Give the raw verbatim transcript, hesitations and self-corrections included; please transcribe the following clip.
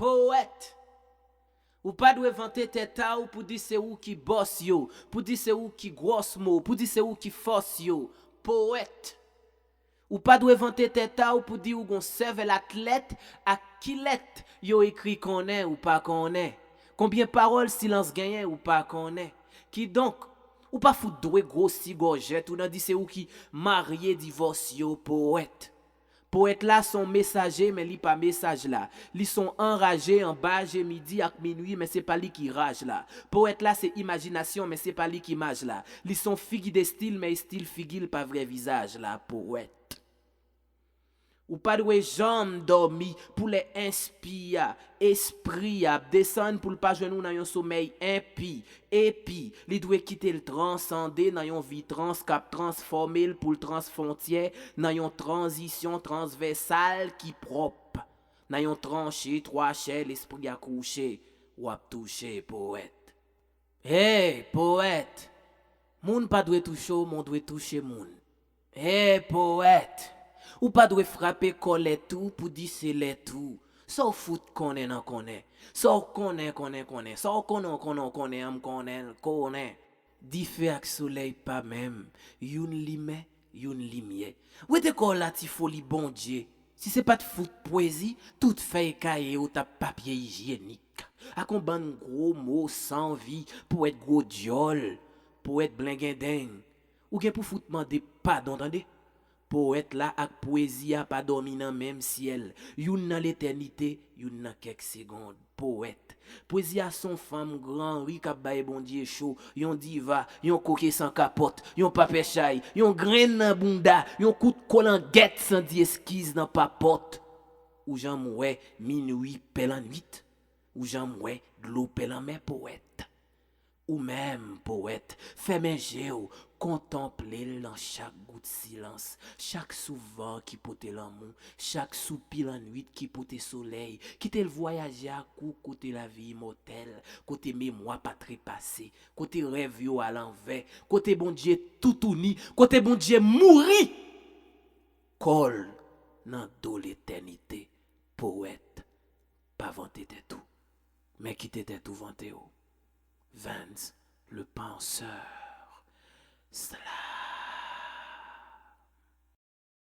Powèt. Ou pa dwe vante tèt a w pou di se ou ki bòs yo, pou di se ou ki gwòs mo, pou di se ou ki fòs yo. Powèt. Ou pa dwe vante tèt a w pou di ou gon sèvèl atlèt ak kilèt yo ekri konnen ou pa konnen. Konbyen pawòl silans genyen ou pa konnen. Kidonk, ou pa fout dwe gwosi gòjèt ou nan di se ou ki marye divòs yo powèt. Powèt la se yon mesaje, men li pa mesaj la. Li se yon anraje anba je midi ak minwi, men se pa li ki raj la. Powèt la se imajinasyon, men se pa li ki maj la. Li se yon figi de stil, men estil figi l pa vrè vizaj la, powèt. Ou pa dwe janm dòmi pou lè enspi a, espri a ap desann pou l pa jwenn ou nan yon somèy enpi. Epi, li dwe kite l transande nan yon vi trans k ap transfòme l pou l transfwontyè nan yon tranzisyon transvèsal ki pwòp. Nan yon tranche twa chè lespri a kouche, w ap touche powèt. Hey, powèt! Moun pa dwe touche w, men w dwe touche moun. Hey, powèt! Ou pa dwe frape kò lèt ou pou di se lèt ou. Sa w fout konnen nan konnen. Sa w konnen, konnen, konnen. Sa w konnen, konnen, konnen, an m konnen, l konnen. Dife ak solèy pa menm. Youn limen, youn limyè. Wete kò w la ti foli Bondye. Si se pa t fout pwezi, tout fèy kaye yo t ap papye ijyenik. Ak yon bann gwo mo san vi, powèt gwo dyòl, powèt blengenden. Ou gen pou fout mande padon, tande. Powèt la ak pwezi a pa dòmi nan menm syèl, youn nan letènite, youn nan kèk segond. Powèt. Pwezi a se yon fanm gran ri k ap bay Bondye cho, yon diva, yon koke san kapòt, yon papè chay, yon grenn nan bounda, yon kout kolangèt san di eskiz nan papòt. Ou janm wè minwi pè lannwit? Ou janm wè dlo pè lanmè, powèt? Ou menm, powèt, fèmen je w, kontanple l nan chak gout silans, chak souf van ki pote lanmou, chak soupi lannwit ki pote solèy. Kite l vwayaje ak ou kote lavi imòtèl, kote memwa pa trepase, kote rèv yo alanvè, kote Bondye toutouni, kote Bondye mouri kò l nan do letènite. Powèt, pa vante tèt ou, men kite tèt ou vante w. Vance, le penseur. Sla.